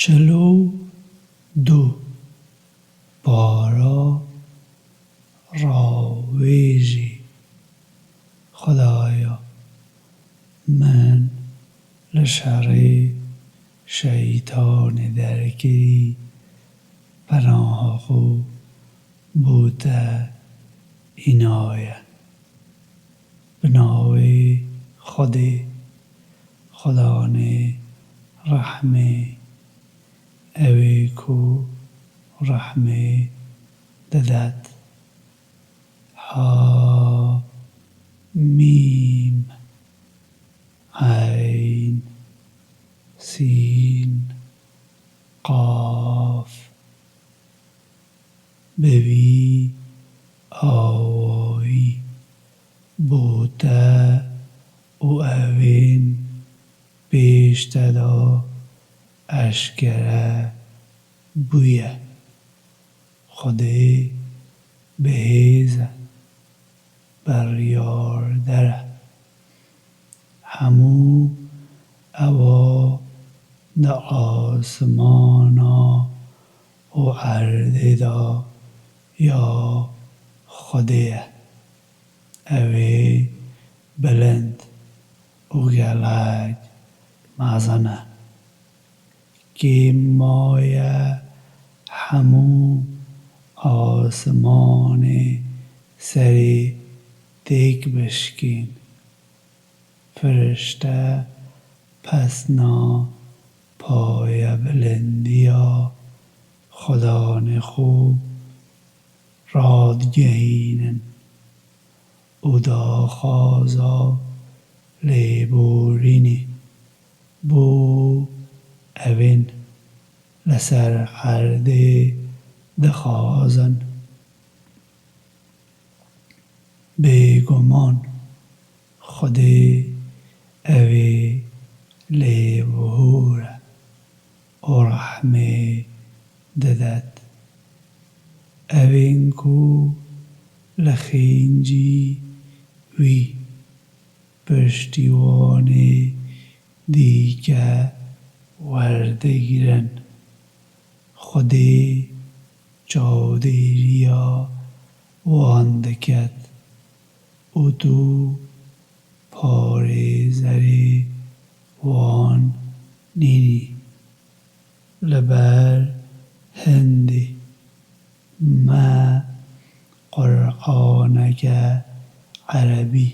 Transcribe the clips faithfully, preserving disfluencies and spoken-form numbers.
Çil û du. Para rawêjê. Xwedaya, min li şerê şeytanê derkirî, penaha xwe bo te înaye. Bi navê Xwedê, Xwedanê rehmê, ew ê ku rehmê didet. Ha mîm, eyn, sîn, qaf. Bi vî awayî bo te û ewên pêş te de eşkere bûye. Xwedê bihêz e, biryarder e. Hemû ewa di asmana û erdê de ya Xwedê ye. Ew ê bilind û gelek mezin e. Kêm maye hemû asmanê serê têk bişkên. Firişte pesna payebilindiya Xudanê xwe radigihînin û daxwaza lêborînê bo ewên li ser erdê dixwazin. Bêguman Xwedê ew ê lêbihûr e û rehmê didet. Ewên ku li xêncî wî piştîwanê dîke werdigrin, Xwedê çavdêriya wan diket û tu parêzerê wan nînî. Li ber hindê me Quraneke erebî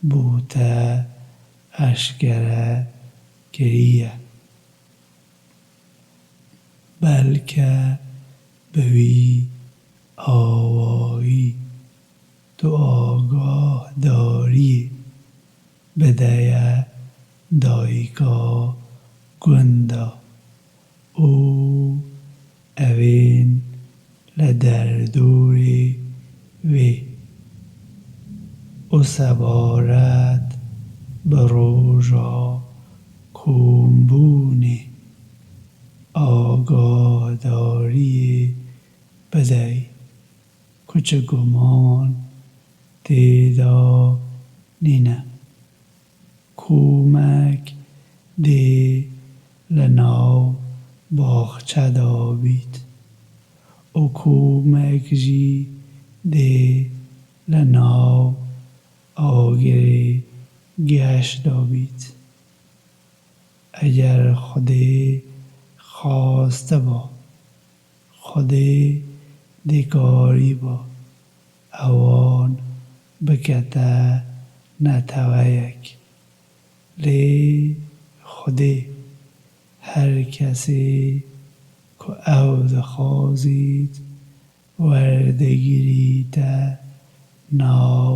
bo te eşkere kiriye. Belke bi wî awayî tu agahdariyê bideye dayika gunda û ewên li derdorê wê û sebaret bi roja kombûnê agahdariyê bidey ku çi guman tê de nîne. Komek dê li nav baxçe de bît û komek jî dê li nav agirê geş de bît. Eger Xwedê xwastiba, Xwedê dê karîba ewan bikete neteweyek. Lê Xwedê her kesê ku ew dixwazît werdigirîte nav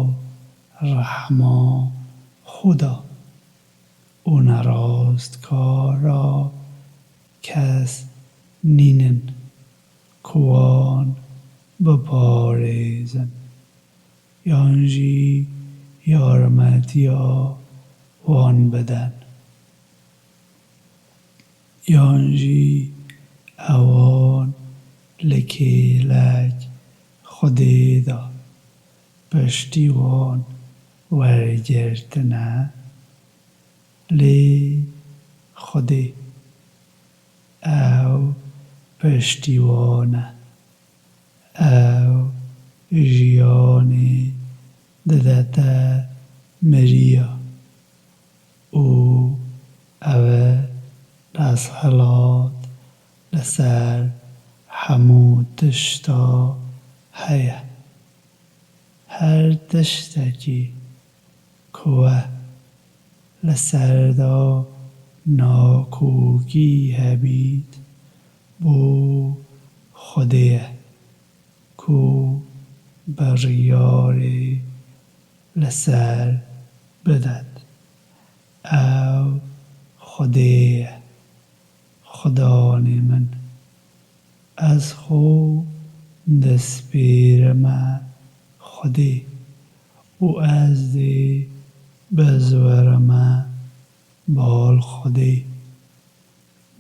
rehma xwe de û nerastkara kes nînin ku wan biparêzin yan jî yarmetiya wan bidin. Yan jî ewan li kêlek Xwedê de piştî wan wergirtine, lê Xwedê ew piştî wan e. Ew jiyanê didete miriya û ew e desthilat li ser hemû tişta heye. Her tiştekî ku we li ser de nakokî hebît, bo Xwedê ye ku biryarê li ser bidet. Ew Xwedê ye, Xudanê min. Ez xwe dispêrime Xwedê û ez dê bizwerime bal Xwedê,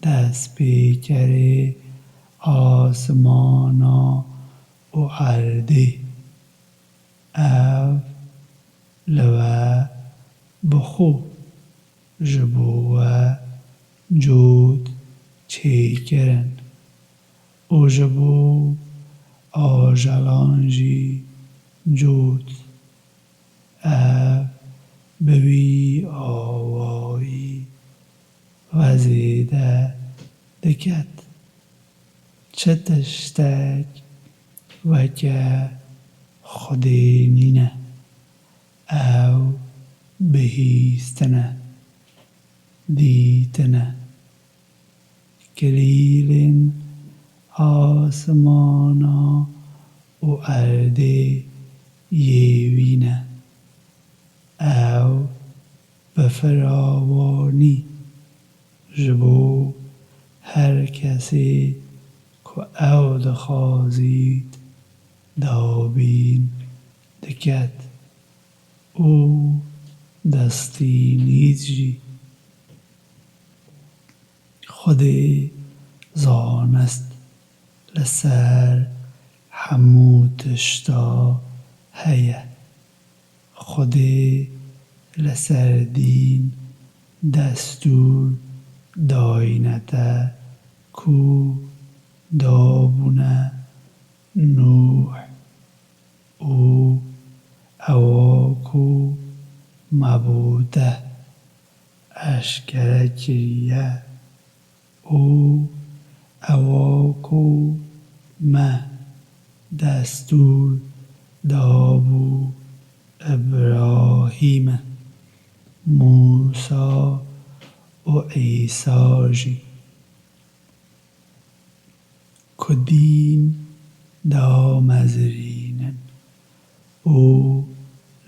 destpêkerê asimana û erdê. Ev li we bi xwe ji bo we cot çêkirin û ji bo ajelan jî cot. Ev bi wî awayî we zêde diket. Çi tiştek weke Xwedê nîne. Ew bihîstine, dîtine. Kilîlên asimana û erdê yê wî ne. Ew bi firawanî ji bo her kesê ku ew dixwazît dabîn diket û destînît jî. Xwedê zanist li ser hemû tişta heye. Xwedê li ser dîn destûr dayîne te ku dabûne Nûh û ewa ku me bo te eşkere kiriye û ewa ku me destûr dabû Îbrahîm, Mûsa û Îsa jî. Ku dîn damezirînin û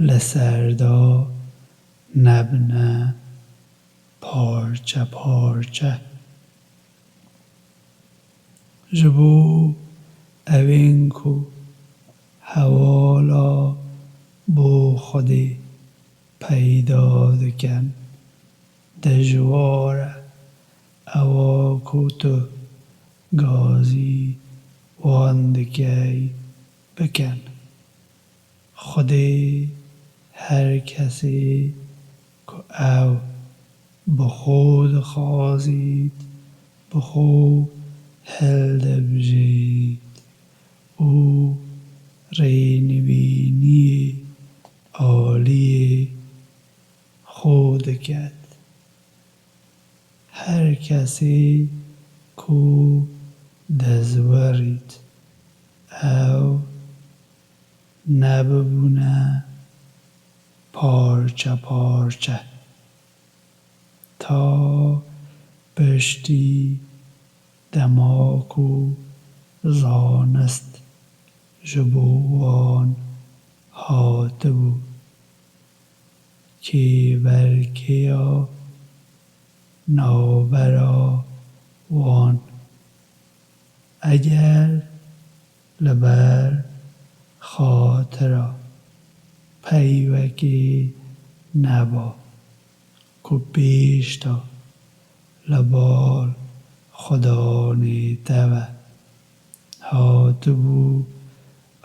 li ser de nebine parçe parçe. Ji bo ewên ku hewala bo Xwedê peyda dikin, dijwar e ewa ku tu gazî wan dikey bikin. Xwedê her kesê ku ew bi xwe dixwazît, bi xwe hildibijêrît û rênivîniyê aliyê xwe diket. Her kesê ku dezwerît, ew nebibûne parçe parçe. Ta piştî dema ku zanist ji bo wan hatibû, kêberkêya navbera wan. Eger li ber xatira peyvekê neba ku pêş de li bal Xudanê te ve hatibû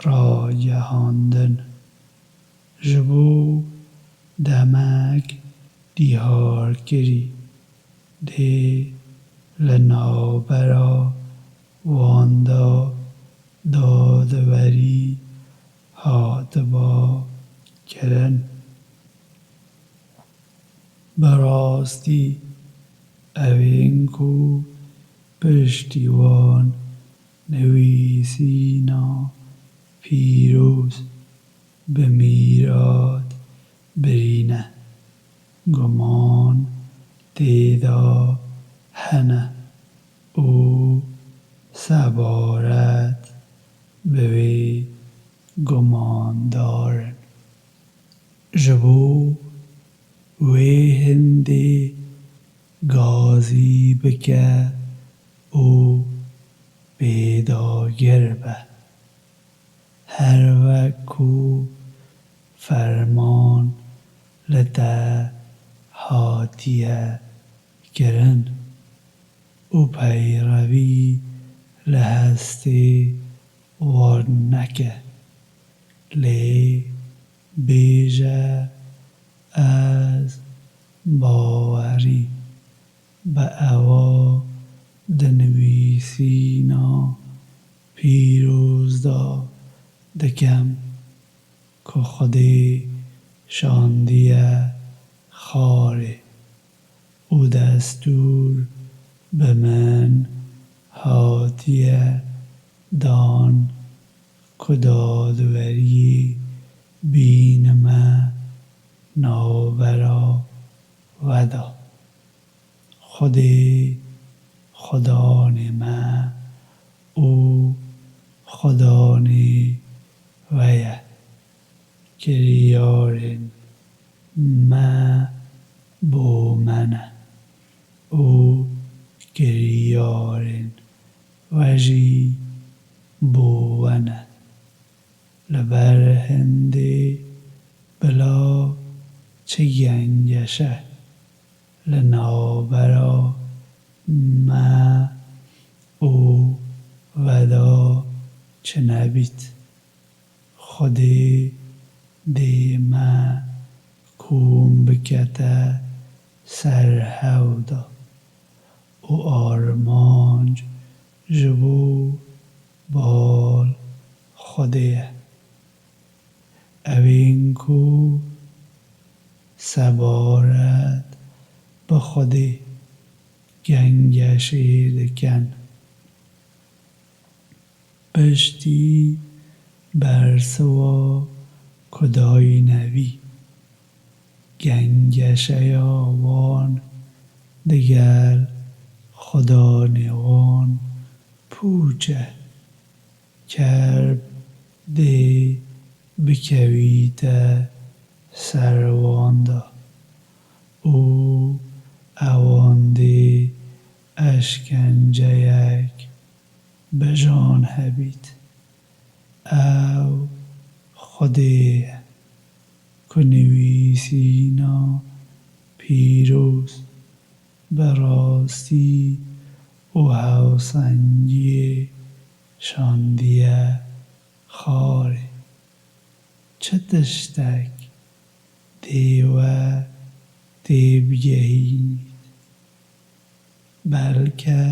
ragihandin, ji bo demek diyar kirî, dê li navbera wan de dadwerî hatiba kirin. Bi rastî ew ên ku piştî wan nivîsîna pîroz bi mîrat birîne, guman tê de hene û sebaret bi wê gumandar in. Ji bo wê hindê gazî bike û pêdagir be. Her wek ku ferman li te hatiye kirin û peyrevî li hestê wan neke, lê bêje, ez bawerî bi ewa di nivîsîna pîroz de dikem ku Xwedê şandiye xarê û destûr bi min hatiye dan ku dadweriyê bînime navbera we de. Xwedê Xudanê me û Xudanê we ye. Kiryarên me bo me ne û kiryarên we jî bo we ne. Li ber hindê bila çi gengeşe li navbera me û we de çinebît. Xwedê dê me kom bikete ser hev de û armanc ji bo bal Xwedê ye. Ew ên ku sebaret bi Xwedê gengeşê dikin. Piştî bersiva ku dayîne vî, gengeşeya wan digel xudanê wan pûç e. Kerb dê bikevîte ser wan de û ewan dê eşkenceyek bi jan hebît. Ew Xwedê ye ku nivîsîna pîroz bi rastî û hewsengiyê şandiye xarê. Çi tiştek dê we têbigehînît? Belke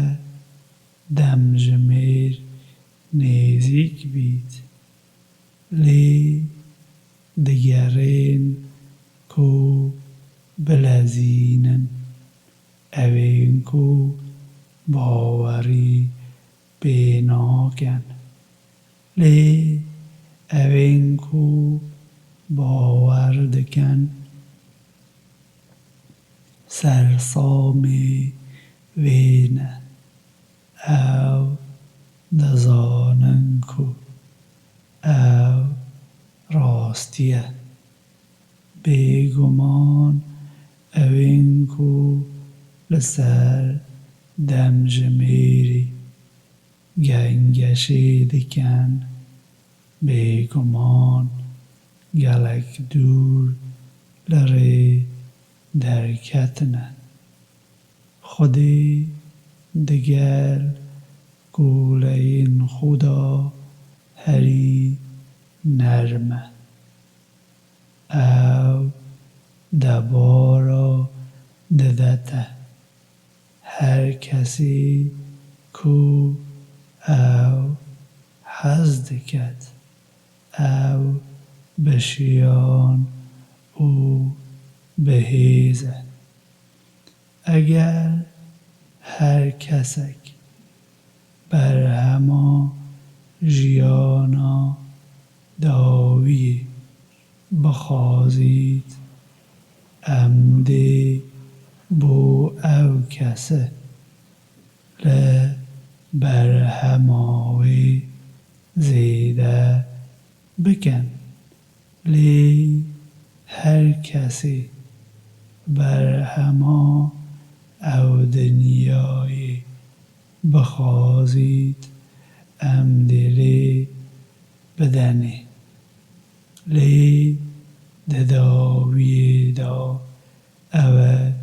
demjimêr nêzîk bît, lê digerên ku bilezînin, ew ên ku bawerî pê nakin, lê ew ên ku bawer dikin, sersamê wê ne. Ew dizanin ku ew rastî ye. Bêguman ew ên ku li ser demjimêrî gengeşê dikin, bêguman gelek dûr li rê derketine. Xwedê digel koleyên xwe de herî nerm e. Ew debara dide te. Her kesî ku ew hez diket, ew bi şiyan û bi hêz e. Eger her kesek berhema jiyana dawiyê bixwazît, em dê bo ew kese li berhema wê zêde bikin. Lê her kesê berhema ew dinyayê bixwazît, em dê lê bidenê. Lê di dawiyê de ew e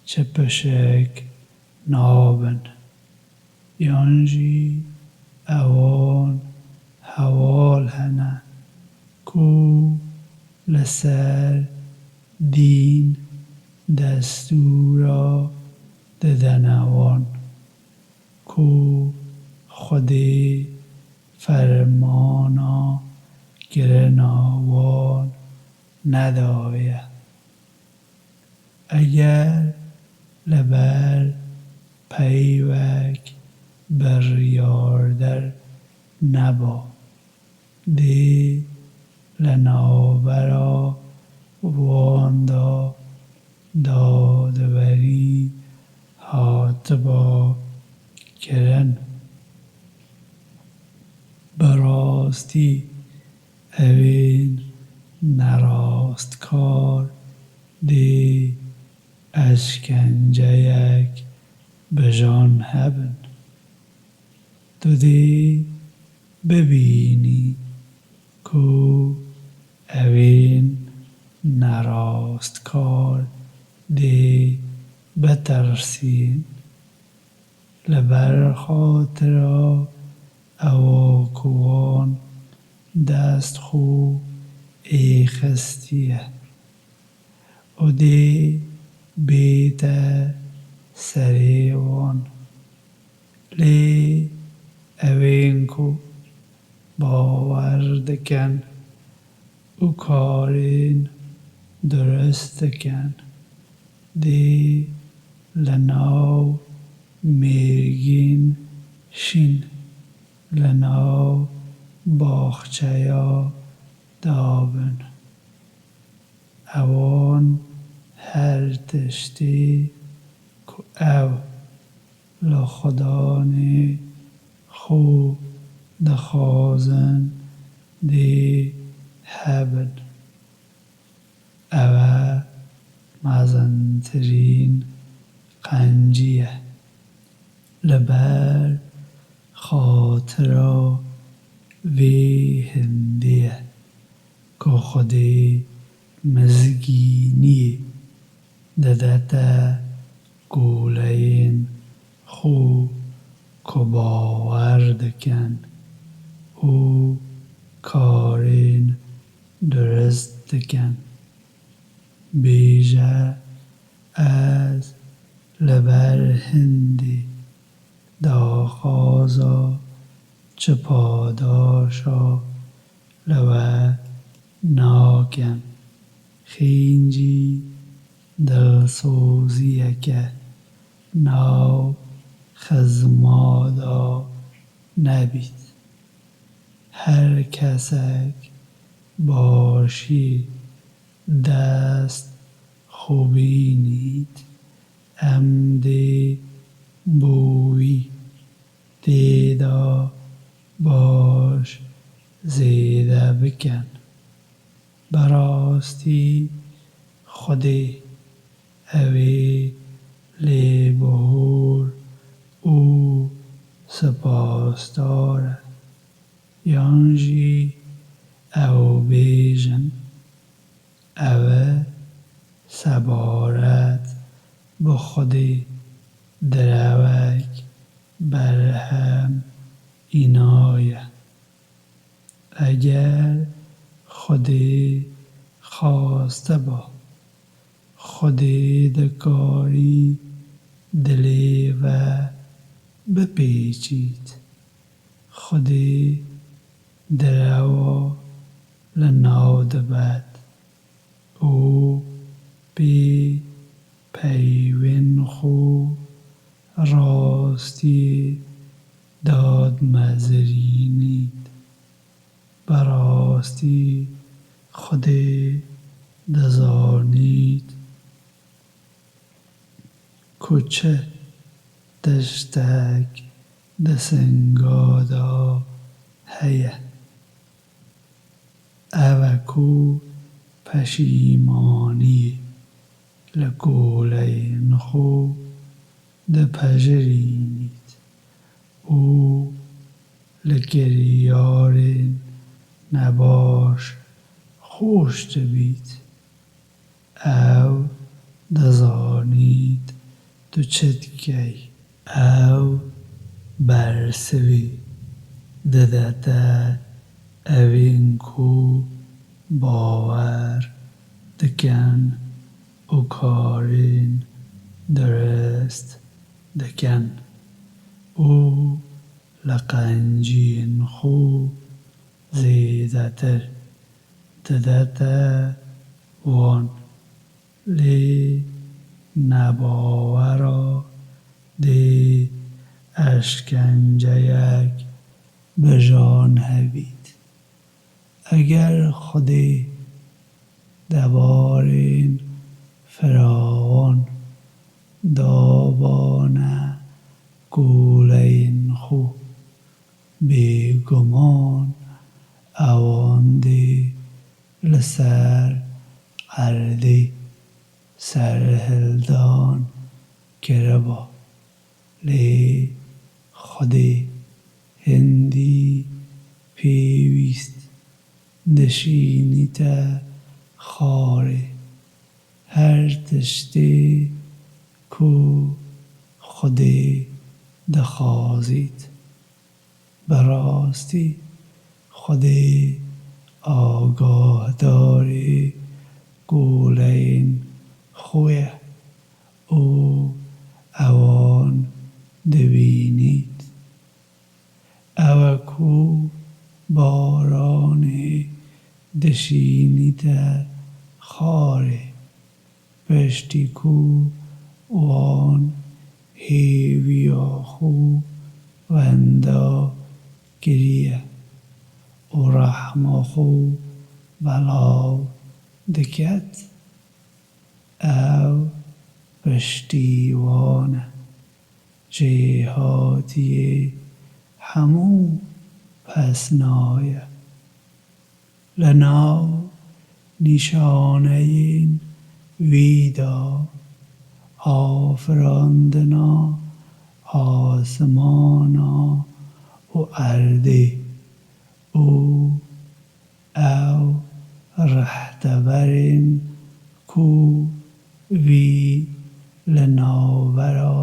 çi pişek nabin. Yan jî ewan heval hene ku li ser dîn destûra didene wan, ku Xwedê fermana kirina wan nedaye. Eger li ber peyvek biryarder neba, dê li navbera wan de dadwerî hatiba kirin. Bi rastî evên nerastkar dê eşkenceyek bi jan hebin. Tu dê bibînî ku evên nerastkar dê bitirsîn. Li ber xatira ewa ku wan dest xwe êxistiye û dê bête serê wan. Lê evên ku bawer dikin û karên durist dikin, dê li nav mêrgên şîn, li nav baxçeya dabin. Ewan her tiştê ku ew li Xudanê xwe dixwazin dê hebin. Ew e mezintirîn qencî ye. Li ber xatira vê hindê ye ku Xwedê mizgîniyê didete goleyên xwe ku bawer dikin û karên durist dikin. Bêje, ez li ber hindê daxwaza çi padaşa li we nakim, xêncî dilsoziyeke nav xizma de nebît. Her kesek başî dest xwe bînît, em dê bo wî tê de baş zêde bikin. Bi rastî Xwedê ew ê lêbihor û sipasdar e. Yan jî ew bêjin, ew e sebaret bi Xwedê direwek berhem îna ye. Eger Xwedê xwestiba, Xwedê dikarî dilê ve bipêçît. Xwedê derewa li nav dibet û pê peyvên xwe rastiyê dadmezirînît. Bi rastî Xwedê dizanît ku çi tiştek di singa de heye. Ew e ku peşîmaniyê li koleyên xwe dipejirînît û li kiryarên nebaş xweş dibît. Ew dizanît tu çi dikey. Ew bersivê didete evên ku bawer dikin û karên dirist dikin û li qenciyên xwe zêdetir didete wan. Lê nebawera dê eşkenceyek bi jan hebît. Eger Xwedê debarên firawan dabane koleyên xwe, bêguman ewan dê li ser erdê serhildan kiriba. Lê Xwedê hindî pêwîst dişînîte xwarê. Her tiştê ku Xwedê dixwazît. Bi rastî Xwedê agahdarê koleyên xwe ye û ewan dibînît. Ew e ku baranê dişînîte xwarê. Piştî ku wan hêviya xwe wenda kiriye û rehma xwe belav diket, ew piştî wan e, jêhatiyê hemû pesna ye. Li nav nîşaneyên wî de afirandina asmana û erdê û ew rehteberên ku wî li navbera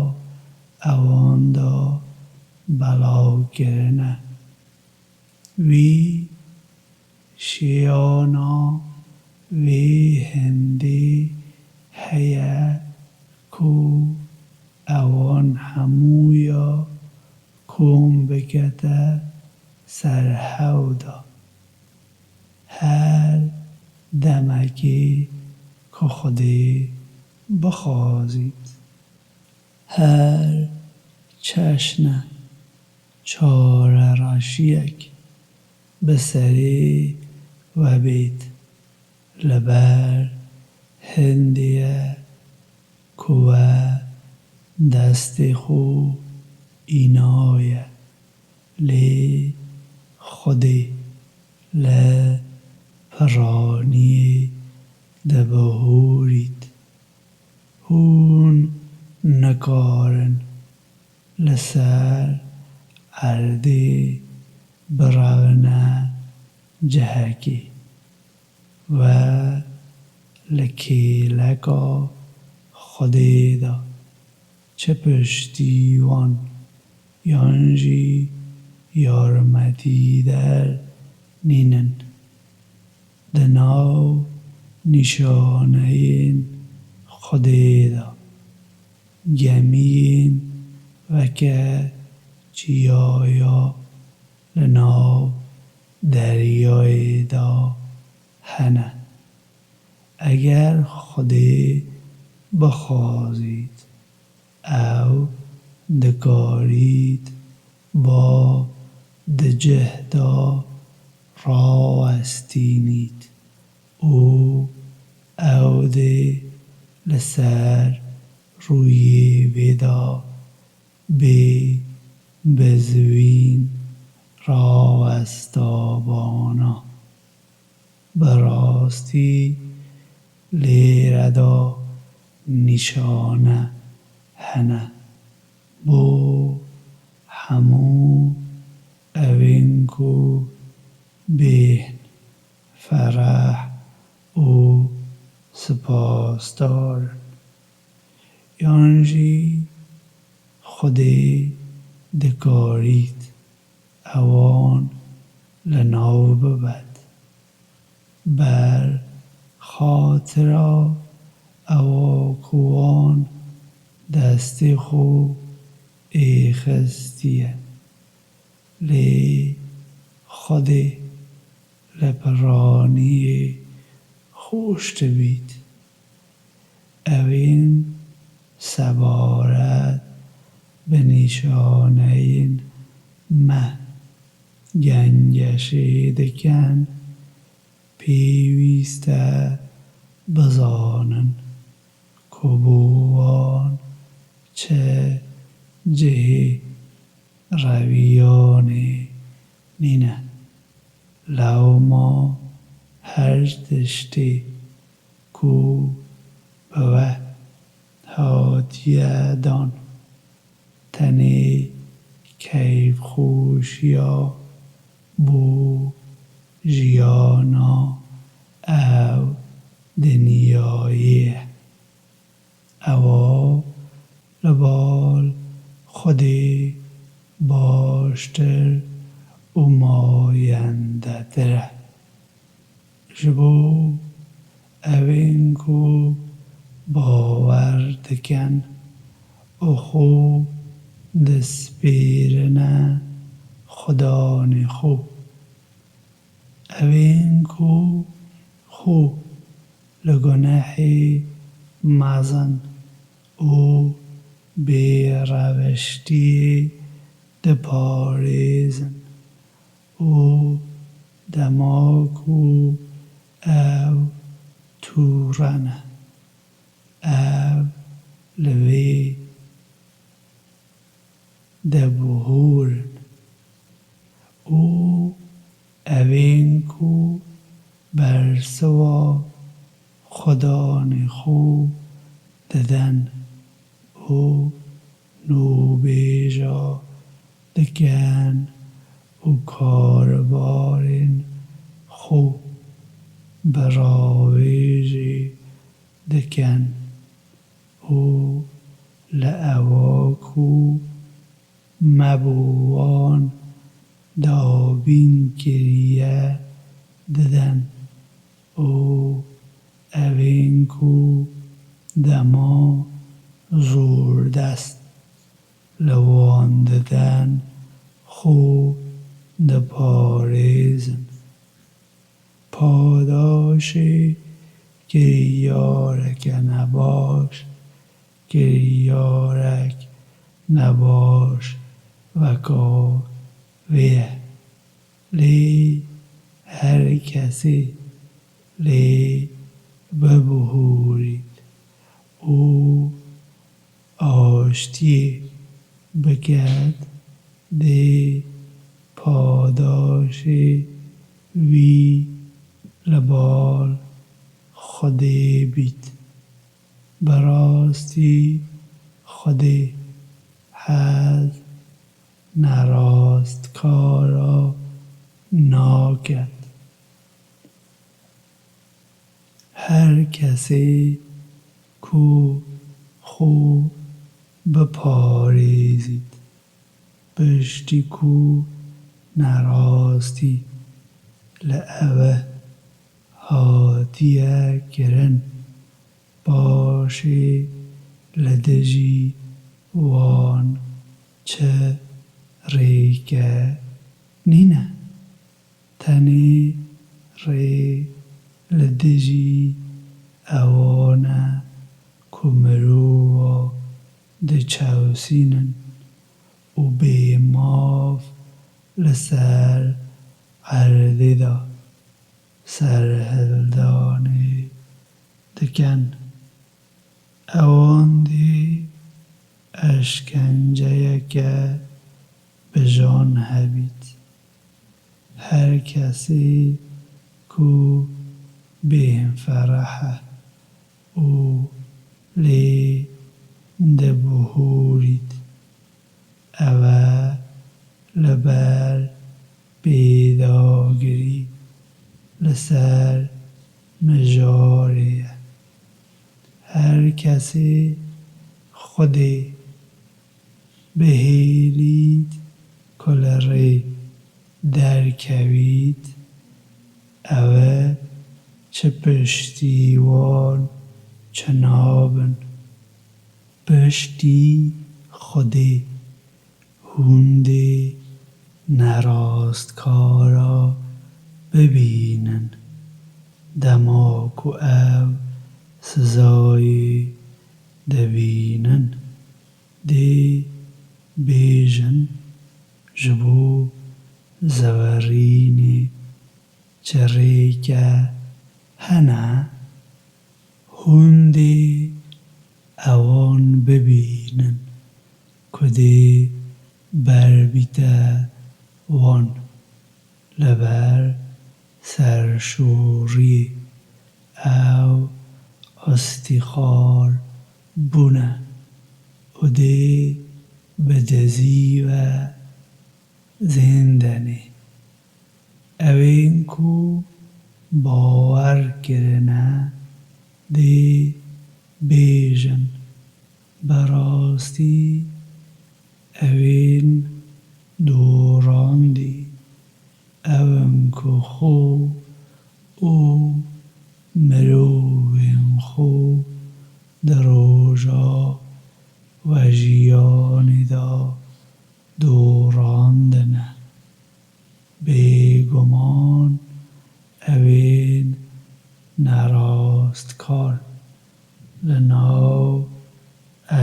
ewan de belav kirine. Wî şiyana wê hindê heye ku ewan hemûya kom bikete ser hew de. Her demekê ku Xwedê bixwazît. Her çeşne çarereşiyek bi serê we bêt, li ber hindê ye ku we destê xwe înaye, lê Xwedê li piraniyê dibihûrît. Hûn nikarin li ser erdê birevine cihekê. We li kêleka Xwedê de çi piştîwan yan jî yarmetîder nînin. Di nav nîşaneyên Xwedê de gemiyên weke çiyaya li nav deryayê de hene. Eger Xwedê bixwazît, ew dikarît ba di cih de rawestînît û ew dê li ser rûyê vê de bê bizwîn rawestabana. Bi rastî lêre de nîşane hene bo hemû ewên ku bêhn, fereh û spasdar in. Yan jî Xwedê dikarît ewan li nav bibet. Ber xatira ewa ku wan destê xwe êxistiye. Lê Xwedê li piraniyê xweş dibît. Ewên sebaret bi nîşaneyên me gengeşê dikin, pêwîst e bizanin ku bo wan çi cihê reviyanê nîne. Lewma her tiştê ku bi we hatiye dan, tenê keyfxweşiya bo jiyana ev dinyayê ye. Ewa li bal Xwedê baştir û mayendetir e. Ji bo ewên ku bawer dikin û xwe dispêrine Xudanê xwe. Ewên ku xwe li gunehê mezin û bêrewiştiyê diparêzin û dema ku ew tûre ne, ew li vê debihûrin û ewên ku bersiva Xudanê xwe didin û nûbêja dikin û karibarên xwe bi rawêjê dikin û li ewa ku me bo wan dabîn kiriye didin û ewên ku dema zordest li wan didin xwe diparêzin. Padaşê kiryareke nebaş, kiryarek nebaş weka vê ye. Lê her kesê lê bibihûrît û aştiyê biket, dê padaşê wî li bal Xwedê bît. Bi rastî Xwedê hez nerastkara naket. Her kesê ku xwe biparêzît, piştî ku nerastî li ew hatiye kirin, paşê li dijî wan Çi rêke nîne. Tenê rê li dijî ewan e ku mirova diçewsînin û bêmaf li ser erdê de serhildanê dikin. Ewandî eşkenceyeke bi jan hebît. Her kesê ku bêhfereh e û lê dibihûrît, ew e li ber pêdagirî li ser mijarê ye. Her kesê Xwedê bihêlît ku li rê derkevît, ew e çi piştî wan çi nabin. Piştî Xwedê hûn dê nerastkara bibînin. Dema ku ew sizayê dibînin, dê bêjin, ji bo zewerînê çi rêke hene? Hûn dê ewan bibînin ku dê ber bîte wan. Li ber serşoriyê ew îstîxar bûne û dê bi dizî ve zêndenê. Ewên ku bawer kirine dê bêjin, bi rastî ewên dorandî ew in ku xwe û mirovên xwe di roja vejiyanê de dorandine. Bêguman ewên nerastkar li nav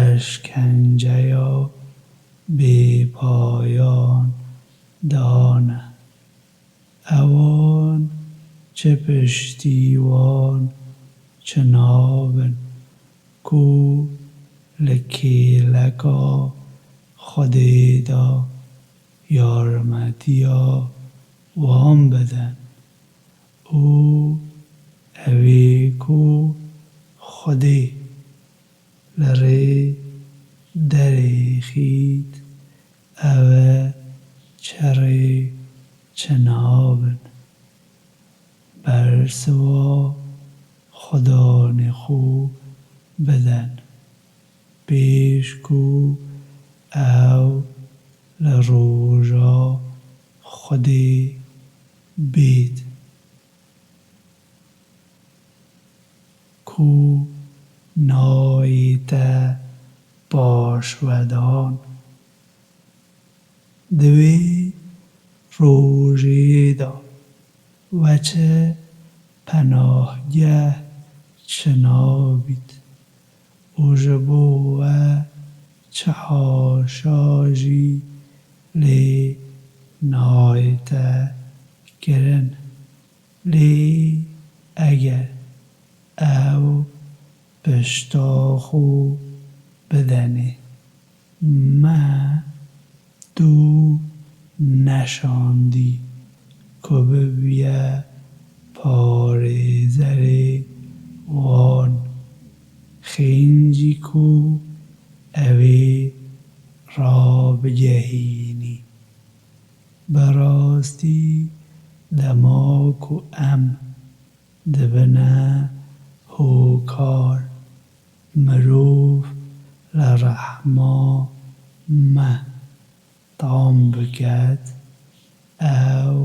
eşkenceya bêpayan de ne. Ewan çi piştî wan çi nabin ku li kêleka Xwedê de yarmetiya wan bidin û ewê ku Xwedê li rê derêxît, ew e çi rê çi nabin. Bersiva Xudanê xwe bidin, pêş ku ew li roja Xwedê bêt, ku nayête paşvedan. Di wê rojê de we çi penahgeh çinabît û ji bo we çi haşa jî lê nayête kirin. Lê eger ew pişta xwe bidenê, me tu neşandî ku bibiye parêzerê wan, xêncî ku ew ê rabigehînî. Bi rastî dema ku em dibine hokar, mirov li rehma me tam biket, ew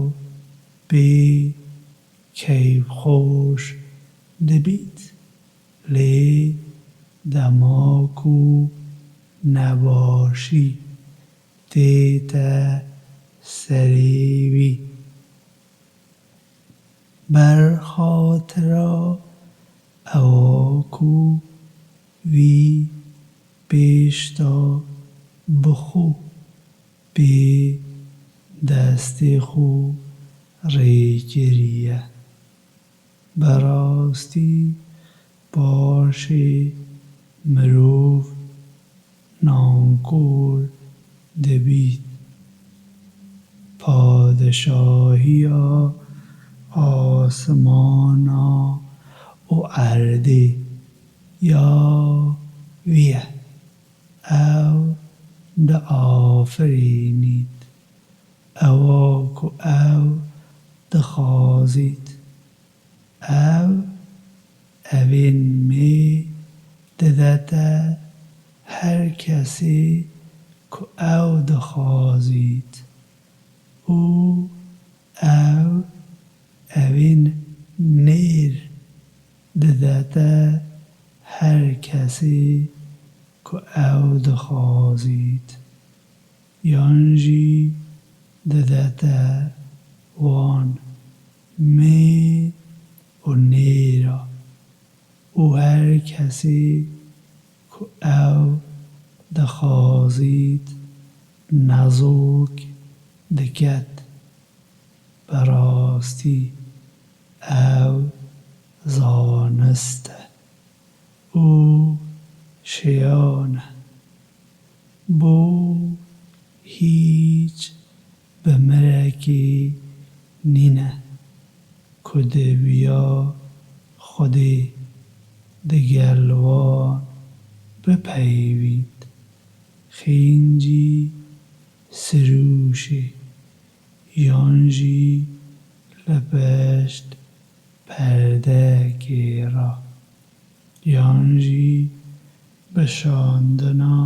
pê keyfxweş dibît. Lê dema ku nebaşî tête serê wî. Berxatira ewa ku wî pêşta bi xwe pê destê xwe rêkiriye. Bi rastî paşê mirov nankor dibît. Padişahiya asimana û erdê ya wî ye. Ew diafirînît ewa ku ew dixwazît. Ew evên mê didete her kesê ku ew dixwazît û ew evên nêr didete her kesê ku ew dixwazît, yan jî didete wan mê û nêra û her kesê ku ew dixwazît nezok diket. Bi rastî ew zanist e û şiyan e. Bo hîç bimirekê nîne ku dibiya Xwedê digel wan bipeyvît, xîncî sirûşê, yan jî li pişt perdeyekê re, yan jî bi şandina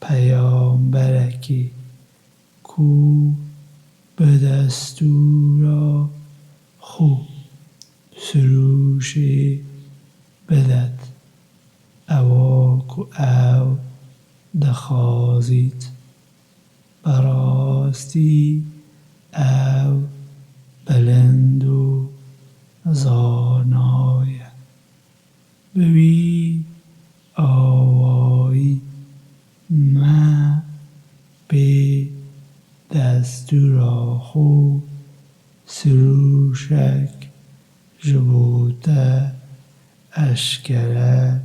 peyamberekê ku bi destûra xwe sirûşê bidet, ewa ku ew dixwazît. Bi rastî ew bilind û zana ye. Bi wî awayî me pê destûra xwe sirûşek ji bo te eşkere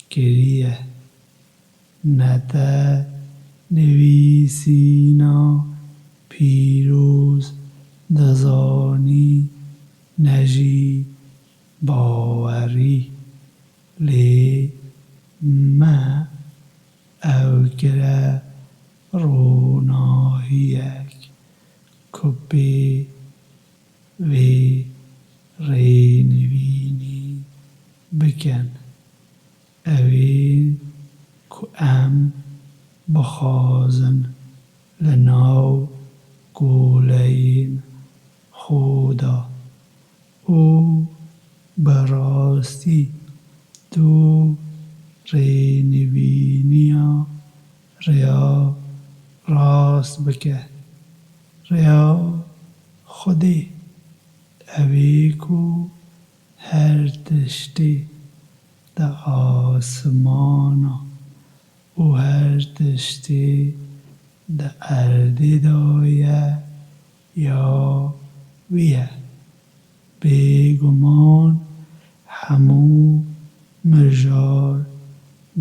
kiriye. Ne te nivîsîna pîroz dizanî, ne jî bawerî, lê me ew kire ronahiyek ku pê vê rênivînî bikin. Ew ê ku em bixwazin li nav koleyên xwe de û bi rastî tu rênivîniya rêya rast bike. Rêya Xwedê ew ê ku her tiştê di asimana û her tiştê di erdê de ye ya wî ye. Bêguman hemû mijar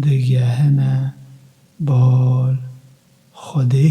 digehine bal Xwedê.